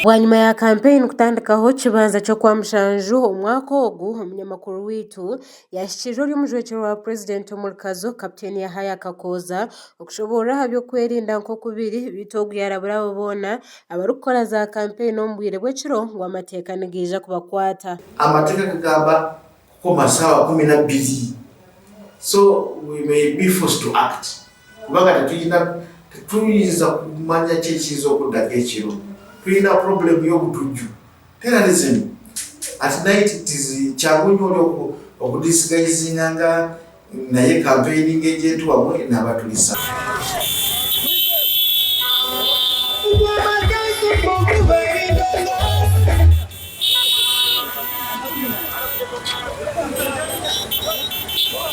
Bwanyima ya kampeyini kutandikaho kibanza ky'Okwamushanju omwaka ogu, omunyamakuru waitu yaahikirira ori omujwekyerwa wa Purezidenti omuri Kazo, Kapiteeni Yahaya Kakooza okushoboorora aha by'okwerinda nk'oku biri beitu ogu yaarabura abo boona abarikukora za kampeyini omu bwire bw'ekiro ngu amateeka nigaija kubakwata. Amateeka gagamba kukoma saawa kuminabbiri so we may be forced to act kubanga tetulina tetuyinza kumanya ki ekiyinza okuddako ekiro. Tulina problem y'obutujju, terrorism at night it is kyangu nnyo oli oku disguisinga nga naye campaigning agent wamwe nabatulisa.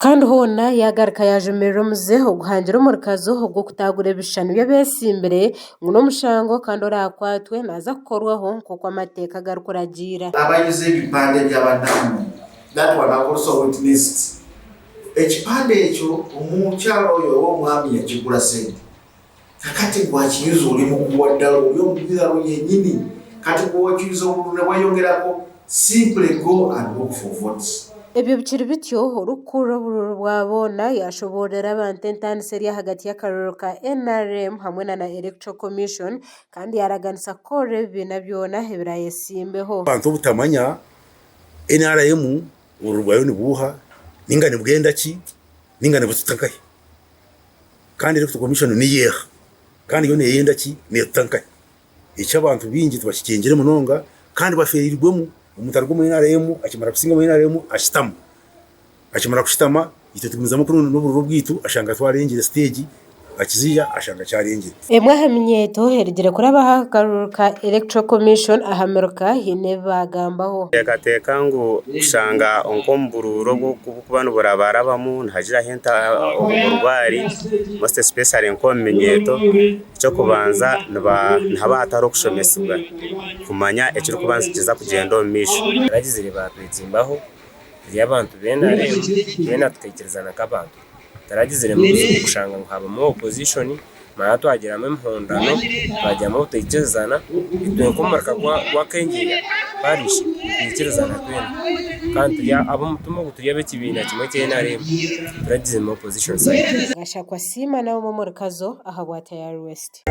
Kandi hoona yaagaruka yaajumirira omuze oguhangire omu rukazo ogw'okutaagura ebishushani by'abeesimbire ngu n'omushango kandi oraakwatwe naaza kukorwaho nk'oku amateeka garikuragiira. Abayize ebipande bya banamwe that one I've also witnessed ekipande ekyo omukyala oyo oba omwami yakigura sente Kakati gwe akiyuza oli muguwa ddala oli omubiralo yenyini kati gwe okiyuza obululu nebweyongerako simply go and look for votes. Ebyo bikiri bityo, orikukurira oburuuru bwa boona yashoboororera abantu entaaniso eri ahagati y'akaruuru ka NRM hamwe na na Electoral Commission kandi yaraganisa kukorera ebibiina byona ebirayesimbeho. Abantu obutamanya NRM oburuuru bwayo nibuuha ninga nibwenda ki ninga nibututa nkahi. Kandi Electoral Commission niyo eha? Kandi yo neyenda ki? Netuta nkahi? Eki abantu baingi tibakikyengire munonga kandi bafeereirwemu. Omuntu aruga omu NRM akimara kusinga omu NRM ashutama. Akimara kushutama itwe tugumizamu kunu n'obururu bwaitu ashanga twarengire siteegi akiziija ashanga kyarengire. Emwe aha minyeeto erugire kurabaho aha karuuru ka Electoral Commission aha miruka haine ebi baagambaho. Nteekateeka ngu kushanga nk'omu buruuru obu oburikuba niburabarabamu nihagiraho oburwari most especially nk'omu minyeeto, eky'okubanza nihaba hatariho kushomesibwa kumanya ekirikuba nikiza kugyenda omu maisho. Baragizire baatwetsimbaho turi abantu ba NRM twena tukaikirizana nk'abantu. Taragizire ngu buzibu kushanga ngu habamu opposition mara twagiramu emihondano, twagiramu obutaikirizana, itwe nk'omurika gwa Kengyeya parish nitwikirizana twena kandi turi ab'omutima ogu turi ab'ekibiina kimwe ekya NRM tituragiziremu opposition side. Gashakwa Asiima nawe omwe omuri Kazo ahabwa Tayari West.